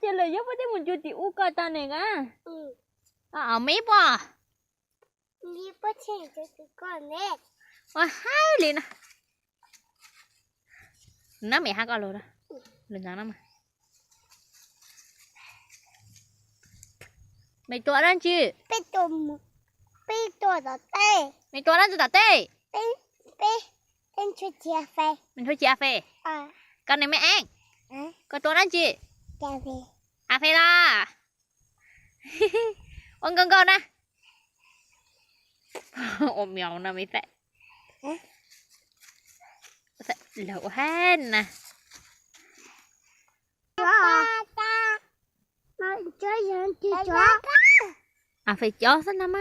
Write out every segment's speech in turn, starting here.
Ces lawm yog puab thiaj mus ncua tim ub ko tau ne ka. Mib puas? Ua haib li na. Nab mem hab koj lug, lug ntawd na. Mej tua dlaab tsi? Mej tua dlaab tsi tom tej? Mej ntshua ci a fe. Koj nws mej eeb, koj tua dlaab tsi? A fe los? Ua nkauj nkauj na. Ua miaus no mej xav. Lawv ua hab na. A fe cov xwb no mas.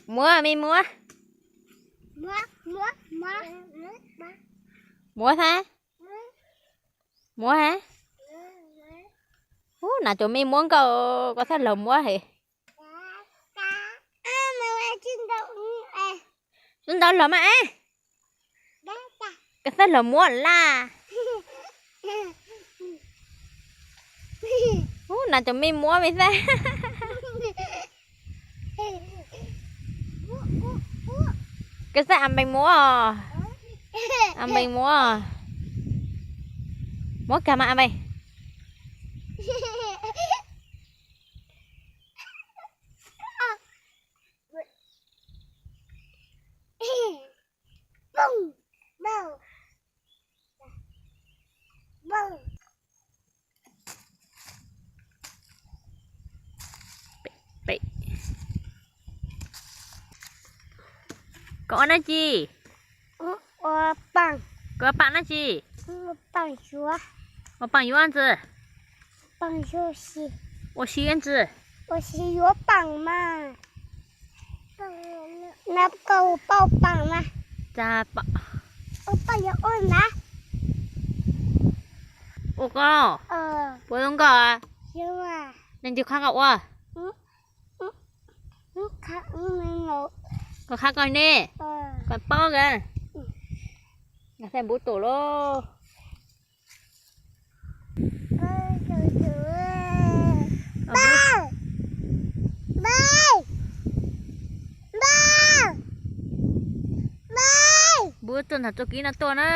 Muab, mej muab. Muab hab. Muab hab. Ub, nas cov mej muab nkauj, koj xav lawv muab heev. Tsi ntawd los mas es. Koj xav lawv muab laj. Ub, nas cov mej muab mej xav. Koj xav a npees muab os. A npees muab. Muab kag mas a npees. Koj ua dlaab tsi? Koj ua paam dlaab tsi? Ua paam yuav ntxiv. Ua si ntxiv. Ua koj, puas zoo nkauj? Leej twg qhab koj ua? Koj qhab koj ne, koj paub ka. Npub tus lauj. Npub tuaj ntawm txoj kev no tuaj na.